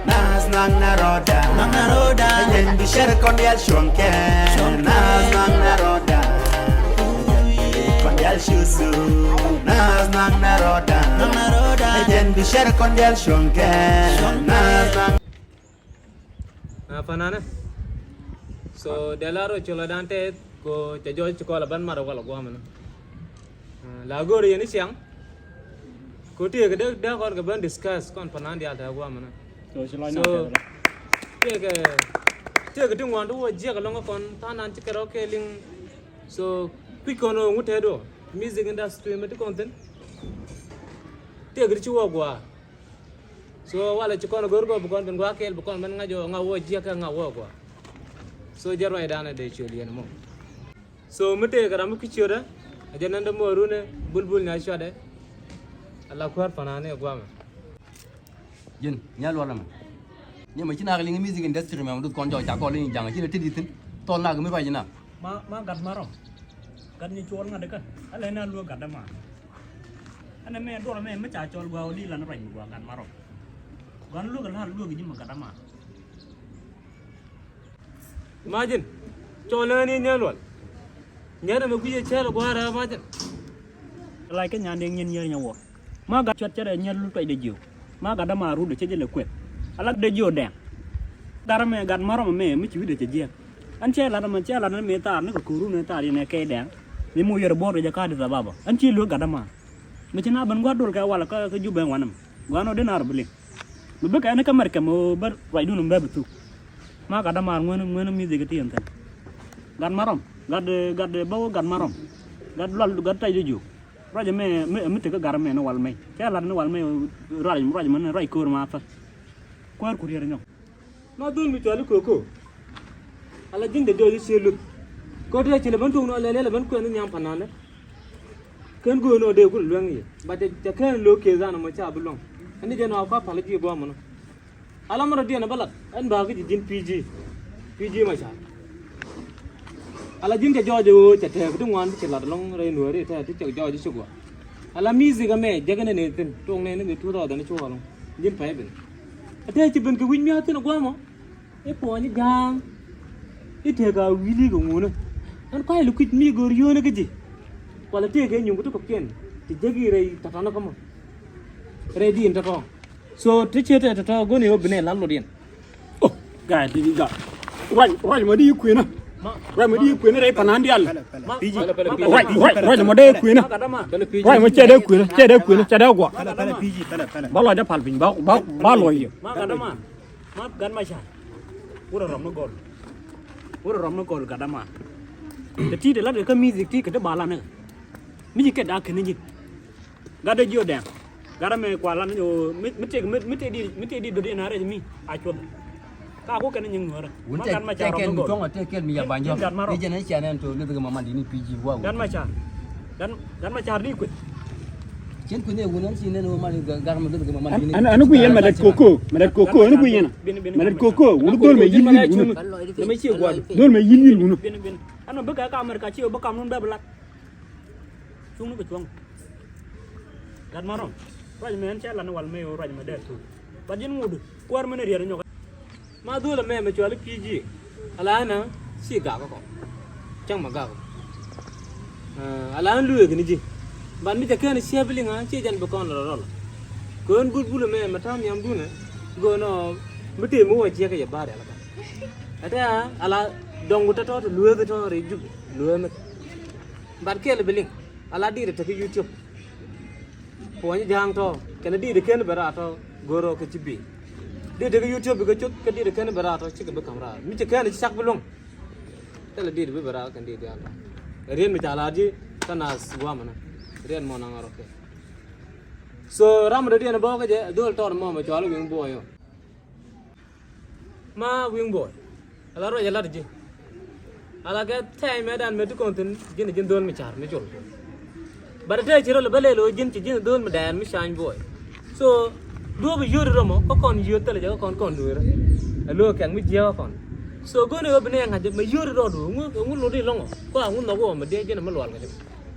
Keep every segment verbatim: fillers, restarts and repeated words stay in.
Nas naŋ na rɔda. Naŋ na rɔda. Jɛn bi shɛr kɔn dial shuɔŋkɛ. Nas naŋ na rɔda. Kɔn dial shusu. Nas naŋ na rɔda. Naŋ na rɔda. Jɛn bi shɛr kɔn dial shuɔŋkɛ. Nas naŋ. Ah, fanane. So dela ro cholo dan te ko cha jo chikola ban mara wala guamana. Ah, la gori yeni siang. Ko tie ke de de kɔn ke ban discuss kɔn panan dial ta guamana. So, so tie ke tie ke tingwan do wo jia ke longa kɔn tanan chikero ke ling. So quick kono ngute do music industry meti kɔn tin. Tie ke chi wo gua. So wala ci kɔn go̱r gɔɔ bi kɔn ben gua̱a̱ kɛɛl bi kɔn ben ŋa̱c ɣöö ŋa̱ wä jiäkä ŋa̱ wä gua̱a̱. So jɛ ruacdan ɛ dee ciöl yɛn mɔ. So mi tëëkɛ ram mi ki ciötdä ɛ jɛ nɛn dee mɔ runɛ bulbul nya cuatdɛ. Ala kuäär fanani ɛ guamɛ. Ji̱n nya luɔl ɛmɛ. Ni mɛ ci nak liŋ music industry mɛ mɛ duth kɔn jɔk ca kɔn liŋ jaŋ ci ni ti di̱t thi̱n. Thɔl nak mi ruac inak. Ma ma gat marɔ. Gat ni cuɔl ŋa̱t ikä. Alɛ ni a luäk gat däma. Ɛn ɛmɛ duɔl ɛmɛ mi ca cɔl gua̱a̱k ɔ di lan ruac mi gua̱a̱k gat marɔ. Gua̱a̱k ni luäk ɛ la̱r luäk ji̱ mi gat däma. Imagine cɔl ni ni nyɛn luɔl. Nyɛn ɛmɛ guic ɛ cɛl ɛ gua̱a̱k rɛ imagine. Lac kä nyan dee nyɛn nyɛr nyɛ wɔ. Ma gat cuat cɛ rɛ nyɛr lut kuac dee jiök. Ma gat däma rut ɛ cɛ jɛ lɛ kueth. Ala dee jiök dɛŋ. Gat ɛmɛ gat marɔ mɛ mi ci wi̱cdɛ cɛ jiɛk. Ɛn cɛ lat ɛmɛ cɛ lat ɛn mëë thaar ni kɛ ko̱r run ɛn thaar yɛn ɛ kɛy dɛŋ. Mi mi wiɛr ɛ buɔ̱ɔ̱r kɛ jɛ ka̱a̱t Addis Ababa ɛn ci luek gat däma. Mi ci na ben gua̱a̱r dol kɛ walɛ kä kä Jubɛ ŋuan ɛmɛ gua̱a̱r nɔ den a rɔ bi liŋ. Mi bikɛ ɛn kä Mɛrkɛ mi bä ruacdun mi bä bi thuk. Ma gat däma ŋuän ŋuän mi dhikɛ ti ɛn thɛn. Gat marɔm gat gat bä wä gat marɔm. Gat lual gat tac di jiök. Ruac ɛmɛ mi mi tekä gat ɛmɛ ni wal mɛy cɛ lat ni wal mɛy. Ruac ruac mɛn ruac ko̱o̱r ma thä. Kuäär ku riɛr nyɔk. Ma dhol mi cuali koko. Ala ji̱n de diɔc i̱ cie luth. Kɛ ɣöö te ci lɛ ben tuŋ nɔ lɛl yɛl lɛ ben kuɛn ni nhiam pa̱n nandɛ. Kɛn göök nɔ dee kun luɛŋ yɛ ba cɛ cɛ kɛn lo̱o̱k kiɛ dhan ɛmɔ ca bi luäŋ. Ɛn ni jɛ nɔ a kua pal ji̱ gua̱a̱m ɛnɔ. Ala mɛ rɔ diɛn ɛ bä lat ɛn ba kä ji̱ ji̱n pi̱i̱ ji̱. Pi̱i̱ ji̱ ma ca. Ala ji̱n cɛ jɔɔc ɛ ɣöö cɛ tɛɛk ti ŋuan ti ci lat ɛlɔ̱ŋ rɛy nuääri tɛɛk ti cɛ jɔɔc i̱ ci gua̱a̱m. Ala music ɛmɛ jek ɛn ɛ nɛy thi̱n tuɔɔk nɛy ni mi two thousand i̱ ci wä ɛlɔ̱ŋ. Ji̱n pɛy ben. Ɛ tɛɛk ci ben kɛ wi̱c mia̱a̱ thi̱n ɛ gua̱a̱m ɔ. I̱ puɔ̱ny i̱ ja̱a̱ŋ i̱ tëëk a wi̱i̱li kɛ ŋuunä. Ɛn kua̱c lukic mi go̱o̱r yio̱o̱nä kä ji̱. Walɛ tëëk kɛ nyuŋ kä ti kɔ̱kiɛn ti jek i̱ rɛy tɔ̱tɔ̱nä kä mɔ. Rɛy di̱i̱n tɔ̱tɔ̱. So ti ciet tɛ tɔ̱tɔ̱ go̱n i̱ ɣöö bi nɛ la̱t lotdiɛn. Oh, ga̱a̱c ti ga̱a̱c. Ruac ruac mɔ di i̱ kuënä. Ruac mɔ di i̱ kuënä rɛy pa̱n an diaal. Ruac ruac ruac mɔ dee i̱ kuënä. Ruac mɔ cɛ dee kuënä cɛ dee kuënä cɛ dee gua̱. Ba lɔcdä pal piny ba ba ba lɔc yɛ. Ma gat ma car. Wurɛ rɔm ni gɔl. Wurɛ rɔm ni gɔl gat ama. Te ti te lat kɛ kä music ti kɛ ti ba lan ni. Mi ci kɛ dak kɛ ni ji̱. Gat dee jiö dɛŋ. Gat amɛ kua lan ni o mi mi tek mi mi tek di mi tek di dodi na rɛ mi a cuɔth. Ka ko kɛ ni nyiŋ nuɔrɛ. Wun ma tek gat ma car tek rɔm kɛn ni mi gɔl. Tuɔŋ ɔ tek kɛn mi ya banjɔ. Gat ma rɔm. Ni jɛn ni cian ɛn to ni bi kɛ ma man di ni pi ji̱ wa. Gat ma car. Gat gat ma car di kueth. Cien kui̱n ɛ wun ɛn ci nɛn ɣöö mal gar mi duth kɛ ma mal. Ɛn ɛn kui̱ yɛn mɛ lɛt koko mɛ lɛt koko ɛn kui̱ yɛn mɛ lɛt koko wun dhol mɛ yi̱l yi̱l wun. Dhol mɛ yi̱l yi̱l wun. Ɛn bä kɛ ka Amerika ci bä kam nun bɛ bi lat. Cuŋ ni kɛ cuɔ̱ŋ. Gat ma rɔm ruac mɛ ɛn cɛ lan wal mɛ ɣöö ruac mɛ dee tuŋ. Ba ji̱n ŋut kuäär mɛn riɛt nyɔk. Ma dhol ɛmɛ mɛ cuali pi̱i̱ ji̱. Ala ɛn ci gak kɔ. Cäŋ mɛ gak kɔ. Ala ɛn lueek ni ji̱. Ban mi cɛ kɛn ciɛ bi liŋ a ci jɛn bi kɔn lɔl lɔl. Kɛ ɣän but bul ɛmɛ mɛ ta̱a̱ nhiamdun ɛ. Go̱o̱n ɔ mi tëë mi wä ciɛ kɛ yɛ ba̱a̱r yɛl kɔ. Ɛ tɛ ala dɔŋ wut tɔ̱tɔ̱ ti lueek tɔ̱ rɛy jup lueek mi. Ban kɛl bi liŋ ala diit ɛ tek kä YouTube. Puɔ̱ny ja̱a̱ŋ tɔ kɛn diit kɛn bɛ raat tɔ go̱rɔ kɛ ci bi. Diit kɛ YouTube kɛ cuth kɛ diit kɛn bɛ raat tɔ cikɛ bi ka̱m raat mi ci kɛn ci cak bi luŋ. Thilɛ diit bi bɛ raat kɛn diit diaal tɔ. Riet mi ca laat ji̱ kä naath gua̱a̱mɛ ni riet mɔ naŋ rɔ kɛ. So ram mi dɔ̱diɛn bɔɔk kä jɛ dhol tɔɔr mɔ mɛ cual wi̱i̱ buɔyɔ. Ma wi̱i̱ buɔy. Ala ruac a lat ji̱. Ala kɛ tɛy mɛ dan mɛ ti kɔn thin ji̱n ji̱n dhol mi car mi col. Bat tɛy ci rol bä lel ɣöö ji̱n ci ji̱n dhol mi dɛɛr mi cany buɔy. So duɔ̱ɔ̱p i̱ yio̱t rɔmɔ kä kɔn yio̱t thilɛ jɛ kä kɔn kɔn dueerä. Ɛ lo̱o̱ kɛŋ mi jiääk kä kɔn. So go̱n i̱ ɣöö bi nɛ ŋa̱c mɛ yio̱t rɔɔdu ŋu ŋu lot i̱ lɔŋɔ kua ŋu nhɔk wä mɛ dee ji̱n mi lual kɛ jɛ.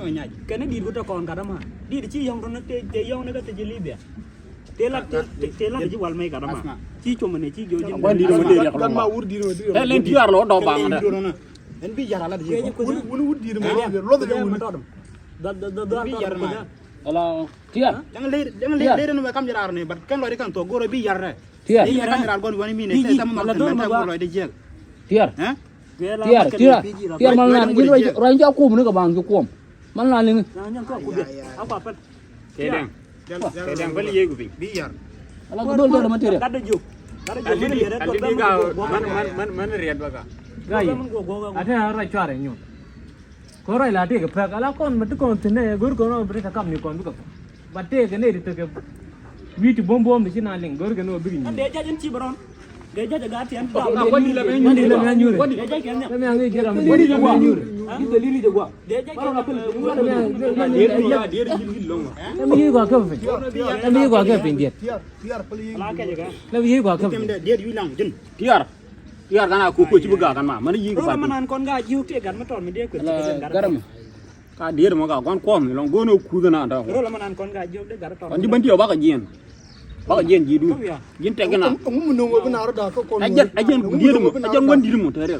nyɔ nyac. Kɛn ni di̱i̱t ku te kɔn gat ama. Di̱i̱t ci yɔ̱ŋ tɔ̱ ni te, te yɔ̱ŋ ni kä te ji̱ Libya. Te la, te, te, te la ji̱ wal mɛ gat ama. Ci cuɔmɛ ni ci ji̱ ji̱. Wan di̱i̱t mɛ dee riɛk lɔŋ. Wan ma wur di̱i̱t mɛ di̱i̱t. Ɛ lɛn di̱i̱t ar lɔ dɔɔk baŋ dɛ. Ɛn bi yar ala di̱i̱t. Wun, wun, wun di̱i̱t mɛ. Luɔth yɛ wun. Bi yar ma. Ala tiar. Jaŋ lɛ, jaŋ lɛ, tiar. Lɛ ni mɛ kam ji̱ raar ni, but kɛn lɔcdɛ kɛn thuɔ̱k go̱rɛ bi yar rɛ. Tiar. Bi yar kɛn ji̱ raar gɔn wani mi ni, tɛ thamu nɔk tɛmɛ tɛ go̱r lɔcdɛ jiɛk. Tiar. Tiar, tiar, tiar. Ruac ni ca kuɔm ni kɛ baŋ ci kuɔm. Man la liŋi. Kɛ dɛŋ. Kɛ dɛŋ, päl yee ku piny. Bi yar. Ala ku dol dol ma tiar. Gat dee jiök. Gat dee jiök. Gat dee jiök. Man, man, man, man riɛt bä ka. Gai. Ate a ruac cuarɛ nyuɔn. Kɔn ruac la tëëkɛ pɛk ala kɔn ma ti kɔn thi̱n ɛ go̱r kɔn ɔ bi ri ta kam ni kɔn bikɛ pɛk. Ba tëëkɛ nɛy ti tekɛ wi̱i̱ ti buɔ̱m buɔ̱m ti ci na liŋ go̱r kɛ ni ɔ bikɛ nyi̱i̱n. Dee jac in ci bä rɔn. Dee jac a gaat tiɛn. Wani lɛ mɛ nyuri. Wani lɛ mɛ nyuri. Dee jac kɛn ni. Lɛ mɛ nyuri. Dee jac kɛn ni. Dee jac kɛn ni. Dee jac kɛn ni. Lɛ mi yi̱ gɔaa kɛ piny. Lɛ mi yi̱ gɔaa kɛ piny diet. Lɛ mi yi̱ gɔaa kɛ piny. Tiar. Tiar kana ko ko ci bi gak kan ma man yi ko ba. Rol ma nan kɔn ga jiw te gat ma tɔn mi de ko. Garam. Ka dier ma ga gon kɔn mi lɔng gon o ku na da. Rol ma nan kɔn ga jiw de gat tɔn. An di ban ti ba ka jien. Ba ka jien ji du. Jin te gana. Ngu mu nungo bina ro da ko ko. Ajen, ajen dier mo, ajen wan dier mo te re.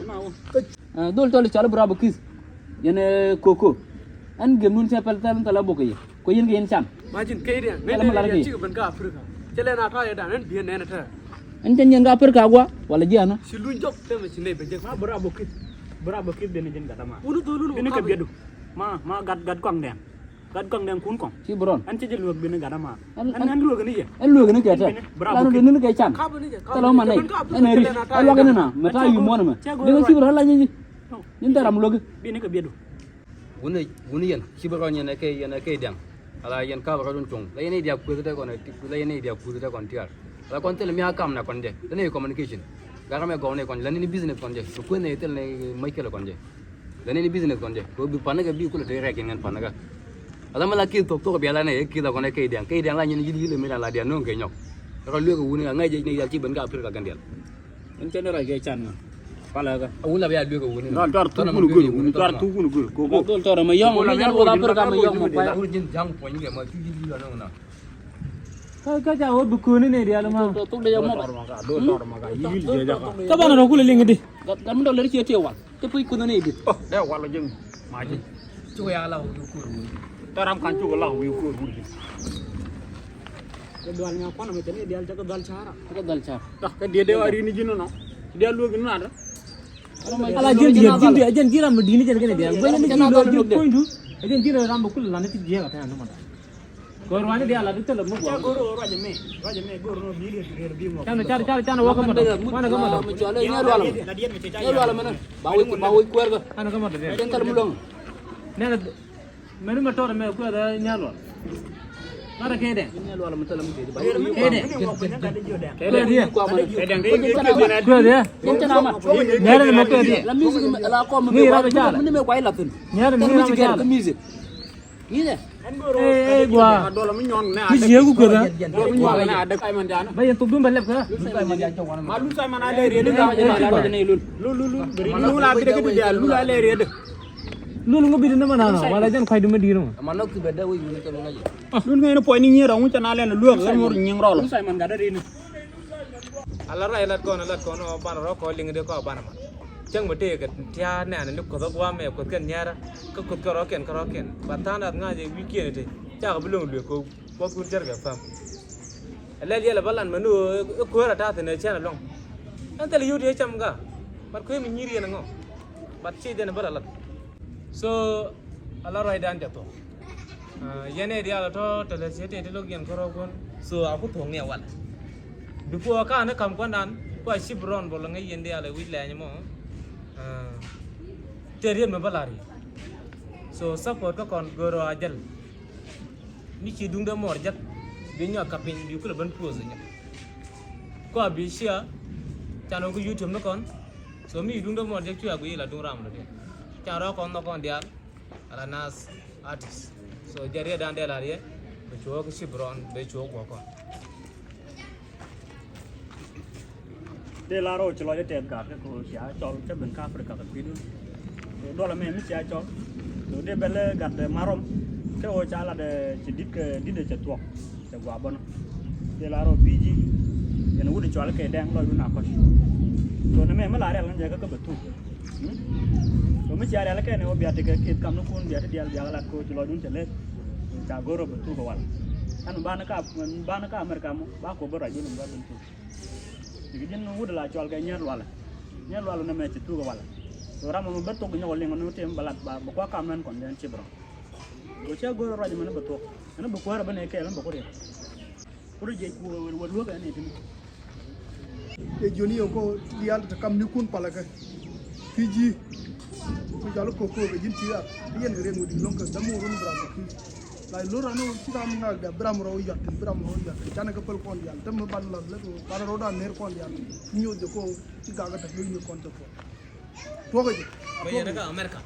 Dol tol chal bravo kis. Yene koko. An gem nun se pel tal tal bo ke. Ko yin ke yin can. Imagine kɛ irian. Ala mi lar kɛ. Cikɛ ben kä Africa. Cɛ lɛ na tɔ̱ yɛ dan ɛn biɛ nɛn tɛ. Ɛn cɛ nyin kä Africa gua wala jiana. Ci luny jɔk tɛmɛ ci nɛ bɛ jek. Ma bra bokit. Bra bokit beni jin gat ama. Wuni dhol wuni. Beni kɛ biɛdu. Ma, ma gat, gat kɔŋ dɛn. Gat gɔŋ dɛn kun kɔŋ. Ci bi rɔn. Ɛn cɛ jɛ luek bini gat ama. Ɛn, ɛn, ɛn ɛn luek ni yɛ. Ɛn luek ni kɛ tɛ. Ɛn bini, bravo. Lan duni ni kɛ can. Kap ni jɛ, kap ni jɛ. Tɛ lɔ man nɛ. Ɛn ɛ ri. Ɛn luak ni na. Mɛ ta yu muɔn mɛ. Dee ŋa ci bi rɔn la nyi. Nyin tɛ ram luek. Bini kɛ biedu. Wuni, wuni yɛn. Ci bi rɔn yɛn ɛ kɛ, yɛn ɛ kɛ diaŋ. Ala yɛn kap rɔdun cuŋ. La yɛn i̱ diak kueth te kɔn, la yɛn i̱ diak kueth te kɔn tiar. La kɔn thil mi a kam na kɔn jɛ. La ni communication. Garam ɛ gɔw ni kɔn jɛ. La ni business kɔn jɛ. Kueth ni thil ni mɛc kɛl kɔn jɛ. La ni business kɔn jɛ. Ko bi pan ni kɛ bi kulɛ te rɛk in ŋɛn pan ni kɛ. Ala mi la kieth thok thok bia la ni kieth kɔn kɛ diaŋ. Kɛ diaŋ la nyin yil yil mi la diaŋ no̱o̱ŋ kɛ nyɔk. Rɔ luek wuni ŋa ŋa̱c jɛ ni dial ci ben ka Africa kɛn dial. Ɛn cɛ ni rɔy kɛ can ŋa. Palä kä. A wun la bia luek a wun. Dɔl tɔr thuk wun gul, wun tɔr thuk wun gul. Ko ko. Dɔl tɔr ma yɔŋ, ma yɔŋ wala Africa ma yɔŋ ma kuay. Wun jin jaŋ puɔny kɛ ma cu jin yula nɔŋ na. Kä, kä ca wä bi kööni ni dial ma. Thuk de ya mɔ. Dɔl tɔr ma ka, dɔl tɔr ma ka. Yil jɛ jaka. Kä banɛ rɔ kulɛ liŋ di. Gat, gat mi dɔl ler ciɛ tiɛ wal. Te puc kunni ni di. Oh, dee wal jiŋ. Ma jiŋ. Cu ya la wun kur wun. Tɔr ram kan cu la wun kur wun. Kɛ dual nya kuan mɛ cɛ ni dial cɛ kɛ dual cara. Cɛ kɛ dual cara. Kä diɛ dee wa ri ni ji̱n nɔ. Dial luek ni nada. Ala ji̱n dial ji̱n dial ji̱n ji̱n ram mi di̱n ji̱n kɛn dial. Guɛn ni ji̱n luek ji̱n puɔ̱nydu. Ji̱n ji̱n ram bɛ kul lan ti jiɛk a tɛn ni mada. Kɛ ruani dial la di thilɛ mi guɔ. Ca go̱r ruacɛ mɛ. Ruacɛ mɛ go̱r nɔ bi riet riet bi ŋɔ. Can can can can wä kä mada. Wan kä mada. Nyɛ lual mɛ. Nyɛ lual mɛ nɛ. Ba wec ba wec kuɛr kä. An kä mada. Can thil mi luäŋ. Nɛnɛ. Mɛni ma tɔɔt mɛ kuɛth ɛ nyal lual. Ŋa̱t ɛ kɛɛdɛ. Kɛɛdɛ. Kuɛth yɛ. Kuɛth yɛ. Nɛrɛ ni ma kuɛth yɛ. Mi rap ɛ cal. Nɛrɛ ni mi rap ɛ cal. Ee, ee, gua. Mi cie ku kuɛth ɛ. Ba yɛn thok dun ba lɛp kä. Lul ŋu bidi ni ma nanɔ wala jɛn kuaydu ma di̱i̱r mɔ. Lul ŋäcni puɔ̱nyni nyier ɔŋu cɛ na lɛn luäk ɣän ŋor nyiŋ rɔl. Ala ruac lat kɔn lat kɔn ɔ banɛ rɔ kɔ liŋ di kɔ banɛ ma. Cäŋ mi tëëkɛ tia̱a̱r nɛɛni ni kuoth ɔ gua̱a̱mɛ kuoth kɛn nyiɛrä kä kuoth kɛ rɔ̱kiɛn kä rɔ̱kiɛn ba tha̱a̱ŋ nath ŋa̱c ɛ wi̱i̱kiɛn ite. Cakɛ bi lo̱ŋ luëk kɛ puɔth kun cärkɛ päm. Ɛ lɛl yɛl ɛ bä lan mɛn ni ɣöö ɛ kuäär a ta̱a̱ thi̱n ɛ cɛn ɛlɔ̱ŋ. Ɛn thil yio̱w ti ɛ cam ga. Bat kuëë mi nyi̱i̱r yɛn ɛŋɔ. Bat ciec jɛn ɛ bä la lat. So a la ruacdan jɛ thuɔ̱k. Yɛn ɛ diaal ɛ tɔ̱ tɛlɛ ciet tëë ti lo̱k yɛn kärɔ̱ kuɔ̱n. So a ku thuɔ̱k ni ɛ wal. Before ka̱n ɛ ka̱m kuandan kua cip rɔn bol ŋäc yɛn diaal ɛ wi̱c lɛny mɔ. Tëë riet mi bä la̱r yɛ. So support kä kɔn görɔ a jäl. Mi ci duŋdɛ mɔɔr jek bi nyɔk kap piny bi kulɛ ben post nyɔk. Kua bi share. Can wä kä YouTube ni kɔn. So mi duŋdɛ mɔɔr jek cuɛ a gui la duŋ ram lɔ diɛ. Can rɔ kɔn nhɔk kɔn diaal. Ala nas artist. So jɛ riɛ dan dee la riɛ. Bi cuɔ kä cip rɔn bi cuɔ guɔ kɔn. Dee lar rɔ ci lɔc tɛth gat kä ko cia cɔl cä ben kä Africa kɛ kui̱du. Duɔl ɛmɛ mi cia cɔl. So dee bɛl gat marom kɛ ɣöö ca lat ci dit kɛ dit cɛ thuɔk cɛ gua̱a̱ bɔnɔ. Dee lar rɔ P G yɛn wut cɔal kɛ dɛŋ lɔcdun a kɔc. So nɛmɛ mi la rial ŋän jɛ kä kä bɛ thuk. So mi cia rial kɛn ɛ wä bia tekɛ kieth kamnikun bia ti diaal bia kɛ lat ko ci lɔcdun cɛ leth. Ca go̱r rɔ bɛ thuk kɛ wal. Ɛn banä ka banä ka America mɔ ba ko bä ruacdun ba ben thuk. Ti ki ji̱n wut la cɔal kɛ Nyɛr Lualɛ. Nyɛr Lualɛ nɛmɛ ci thuk kɛ walɛ. So ram mɔ bä thok nyɔk liŋ ni tim bä lat ba bä kua kam nɛn kɔn den ci bä rɔ. Go cɛ go̱r ruac mɛn bä thok. Ɛn bä kuäär bä nɛ kɛɛl bä ku riɛk. Ku ri jiɛc ku wä luäk ɛn i̱ tini. Ɛ jioni yɛ ko diaal te kam ni kun palɛ kɛ. Pi ji̱. Ku jal ko ko kɛ ji̱n ti ɣath. Yɛn kɛ riɛk ŋut i̱ lo̱ŋ kɛ däm wä run bram kɛ kui̱. La lo̱r anɔ ci ram ŋaak dɛ bi ram rɔ yɔt tin bi ram rɔ yɔt tin canɛ kɛ päl kɔn diaal te mi ban lath lek ban rɔ dan ner kɔn diaal. Nyoth jɛ ko ci gak kɛ te lo̱c ni kɔn te kɔn. Tuɔk jɛ. Bɛ yɛn kä America.